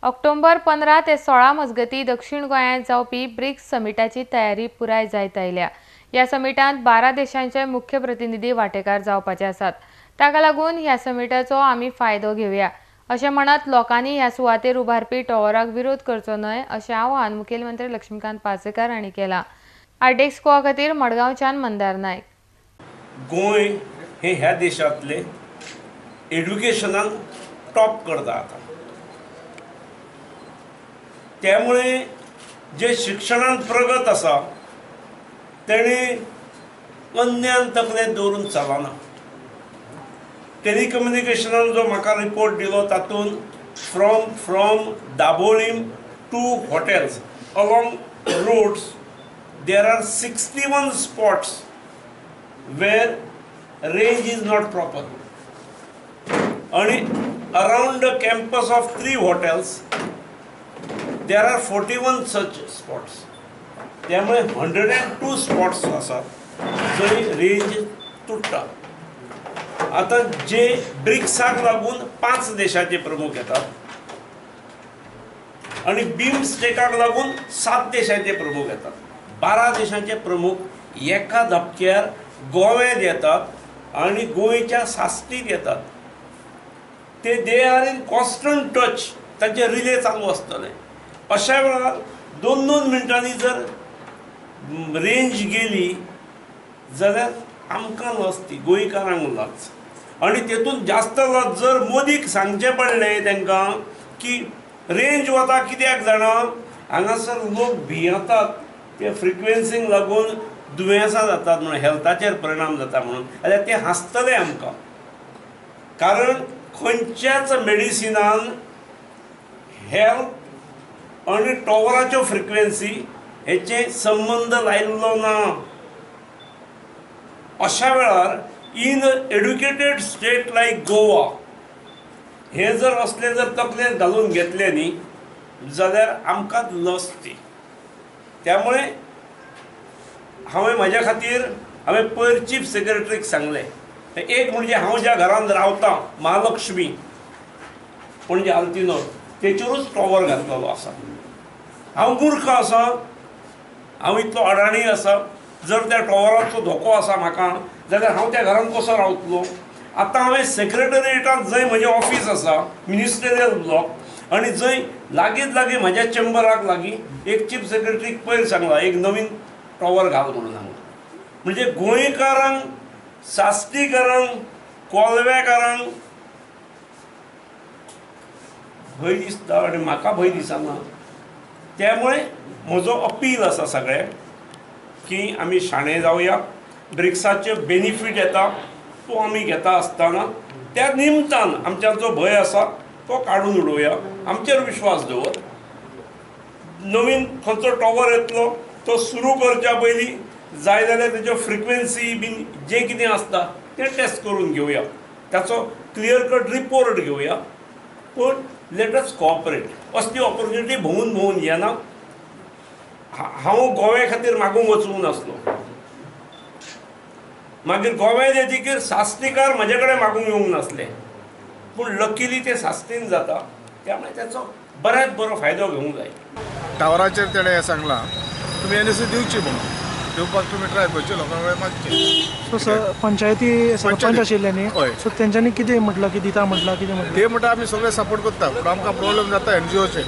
ऑक्टोबर 15 ते 16 मजगती दक्षिण गोंयांत जावपी ब्रिक्स समिटाची तयारी पुराय जायत आयल्या. ह्या समिटांत 12 देशांचे मुख्य प्रतिनिधी वांटेकार जावपाचे आसात. ताका लागून ह्या समिटाचो आमी फायदो घेवया अशें म्हणत लोकांनी ह्या सुवातेर उबारपी टॉवराक विरोध करचो न्हय अशें आवाहन मुखेलमंत्री लक्ष्मीकांत पार्सेकार हांणी केलां. आरटीएक्स गोवा खातीर मडगांवच्यान मंदार नायक. गोंय हे ह्या देशांतले एड्युकेशनान टॉप करता आतां, त्यामुळे जे शिक्षणान प्रगत आसा तेणी अज्ञान तकलेंत दवरून चलना. टेलिकम्युनिकेशनान जो म्हाका रिपोर्ट दिलो तातूंत from Dabolim to hotels along roads there are 61 spots where range is not proper आणि around the campus of 3 hotels there are 41 such spots. त्यामुळे 102 स्पॉट्स आसात जंय रेंज तुट्टा. आतां जे ब्रिक्साक लागून 5 देशाचे प्रमुख येतात आनी बिमस्टेकाक लागून 7 देशाचे प्रमुख येतात. 12 देशांचे प्रमुख एका धपक्यार गोव्यात येतात आनी गोंयच्या सास्टीत येतात. ते they are in constant touch, तांचे रिले चालू आसतले. अशा वेळार 2-2 मिनटांनी जर रेंज गेली जाल्यार आमकां लज ती, गोंयकारांक लज. आनी तेतून जास्त लज जर मोदीक सांगचें पडलें तांकां की रेंज वता कित्याक जाणा, हांगासर लोक भियेतात ते फ्रिक्वेन्सींक लागून दुयेंसां जातात म्हणून, हेल्थाचेर परिणाम जाता म्हणून, जाल्यार ते हांसतले आमकां. कारण खंयच्याच मेडिसिनान हेल्थ आनी टॉवराच्यो फ्रिक्वेन्सी हेचे संबंद लायिल्लो ना. अशा वेळार in educated state like Goa हे जर असले जर तकलेंत घालून घेतले न्ही जाल्यार आमकां लज ती. त्यामुळे हांवें म्हज्या खातीर हांवें पयर चीफ सेक्रेटरीक सांगलें, एक म्हणजे हांव ज्या घरांत रावतां महालक्ष्मी पणजे आल्तिनो तेचेरूच टॉवर घातलेलो आसा. हांव मूर्ख आसा, हांव इतलो अडाणी आसा, जर त्या टॉवराचो धोको आसा म्हाका जाल्यार हांव त्या घरांत कसो रावतलो. आतां हांवें सेक्रेटरिएटांत जंय म्हजें ऑफीस आसा मिनिस्टेरियल ब्लॉक आनी जंय लागींच लागीं म्हज्या चेंबराक लागीं एक चीफ सेक्रेटरीक पयर सांगलां एक नवीन टॉवर घाल म्हणून सांगलां. म्हणजे गोंयकारांक, साश्टीकारांक, कोलव्याकारांक भंय दिसता आनी म्हाका भंय दिसना. त्यामुळे म्हजो अपील आसा सगळ्यांक की आमी शाणे जावया, ब्रिक्साचे बेनिफीट येता तो आमी घेता आसतना त्या निमतान आमच्या जो भंय आसा तो काडून उडोवया, आमचेर विश्वास दवर. नवीन खंयचो टॉवर येतलो तो सुरू करच्या पयलीं जाय जाल्यार तेच्यो फ्रिक्वेन्सी बीन जें कितें आसता तें टेस्ट करून घेवया, ताचो क्लियर कट रिपोर्ट घेवया. पूण let us cooperate. असली ऑपॉर्च्युनिटी भोंवून भोंवून येना. हांव गोव्या खातीर मागूंक वचूंक नासलो, मागीर गोव्यात येतकीर साश्टीकार म्हजे कडेन मागूंक येवंक नासले, पूण लकीली ते साश्टीन जाता, त्यामुळे त्याचो बऱ्यात बरो फायदो घेवंक जाय. टावराचेर तेणें हें सांगलां तुमी एनएसी दिवची म्हणून, दिवपाक तुमी ट्राय करची, लोकां कडेन मागची. सो सर पंचायती सरपंच आशिल्ले न्ही, सो तेंच्यांनी कितें म्हटलां की दिता म्हटलां, कितें म्हटलां? ते म्हणटा आमी सगळे सपोर्ट करता, पूण आमकां प्रोब्लेम जाता एनजीओचे.